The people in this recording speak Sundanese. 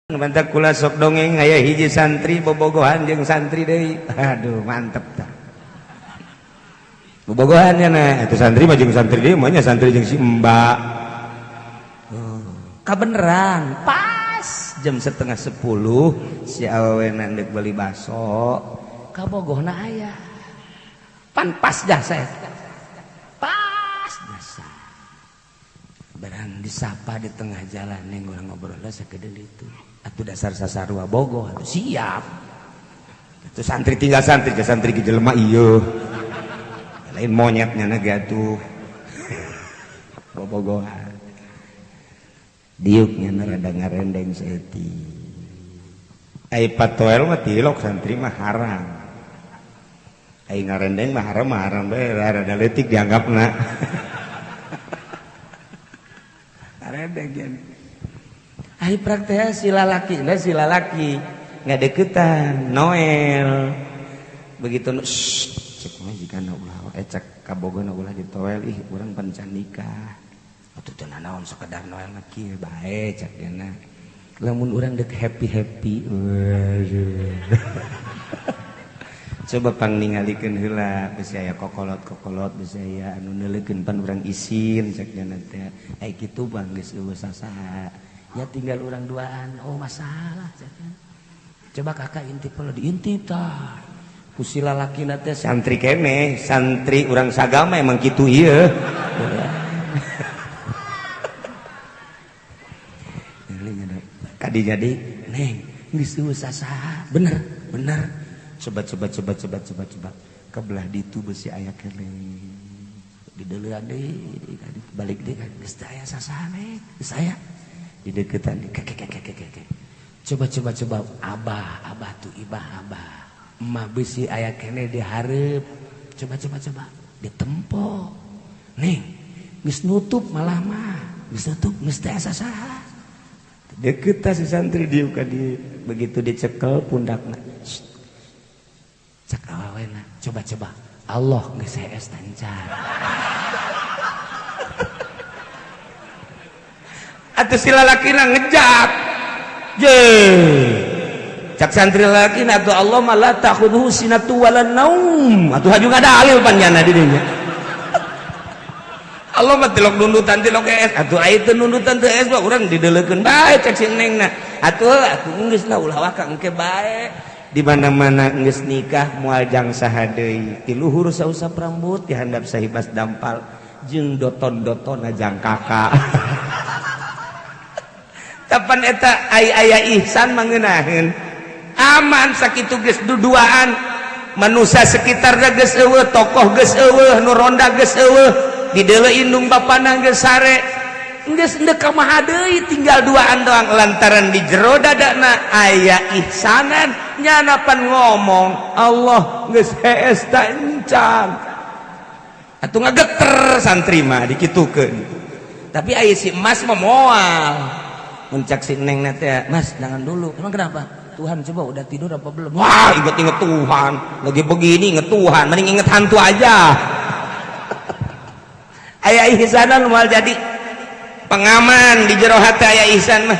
Mantap kula sok dongeng, aya hiji santri bobogohan jeung santri deui. Aduh, mantep tah. Bobogohan nya nah, itu santri mah jeung santri deui mah nya santri jeung si Mbak. Oh, kabeneran pas jam 9.30 si awewena deuk beli baso, kabogohna aya. Pan pas jasa eta. Pas jasa. Barang disapa di tengah jalan, neng, urang ngobrol sakedeul itu. Atuh dasar sasarua bogoh atuh siap. Itu santri tinggal santri, ke santri ke jelema ieu. Lain monyetnya na ge atuh. Bobogohan. Diuknya rada ngarendeng saeutik. Ai patoel mah tilok santri mah haram. Ai ngarendeng mah haram, mah haram bae, rada leutik dianggapna. Ngarendeng yen. Ai praktek si lalaki, nah si lalaki ngadeukeutan Noel. Begitu cek mah jigana ulah cek kabogona ulah ditoel, ih urang pan can nikah. Atuh teu nanaon sekedar Noel mah kieu bae cek dena. Lamun urang deuk happy-happy. Waduh. Coba pang ningalikeun heula bisi aya kokolot-kokolot, bisi aya anu neuleukeun, pan urang isin cek dena teh. Ai kitu bang geus eueuh sasaha. Ya tinggal urang duaan. Oh, masalah cek. Coba kakak intip heula, diintip tah. Ku si lalakina teh santri keneh, santri urang sagama emang kitu ieu. Kadi jadi neng geus eueuh sasaha. Bener, bener. Coba coba coba coba coba coba. Kebelah ditu besi aya keneh. Dideuleuan deui, balik deui kan geus teu aya sasaha neng. Geus aya. Dideukeutan deui. Keke keke keke. Coba coba coba abah, abah tuh ibah abah. Emak besi aya keneh dihareup. Coba coba coba ditempo. Neng, geus nutup malah mah. Geus nutup geus teu aya sasaha. Deket si santri dieu ka dieu. Begitu dicekel pundakna. Cek awewena, coba coba. Allah geus hees tancar. Atuh si lalakina ngejak. Je. Cak santri lalakina atuh Allah mah la ta'khudhuhu sinatu wala naum. Atuh haju ngadalil panjana di dinya. Allah mah tilok nundutan tilok es, atuh aya teu nundutan teu es mah urang dideleukeun bae cek si nengna. Atuh atuh geus lah ulah waka engke bae. Di mana-mana geus nikah moal jang saha deui. Ti luhur sausap rambut, di handap sahibas dampal jeung doton-dotonna jang kakak. Kapan eta ai aya ihsan mangeunaheun. Aman sakitu geus duduaan. Manusia sekitar geus eueuh, tokoh geus eueuh, nu ronda geus eueuh, dideuleu indung bapana geus sare. Geus endek ka maha deui tinggal duaan doang lantaran di jero dadana aya ihsanan nyana pan ngomong Allah geus hees ta encan. Atuh ngageter santri mah dikitukeun. Tapi aya si emas mah moal. Muncak si neng teh, Mas jangan dulu. Emang kenapa? Tuhan coba udah tidur apa belum? Wah, inget-inget Tuhan. Lagi begini inget Tuhan, mending inget hantu aja. Aya ihsanan moal jadi pengaman di jero hati aya ihsan mah.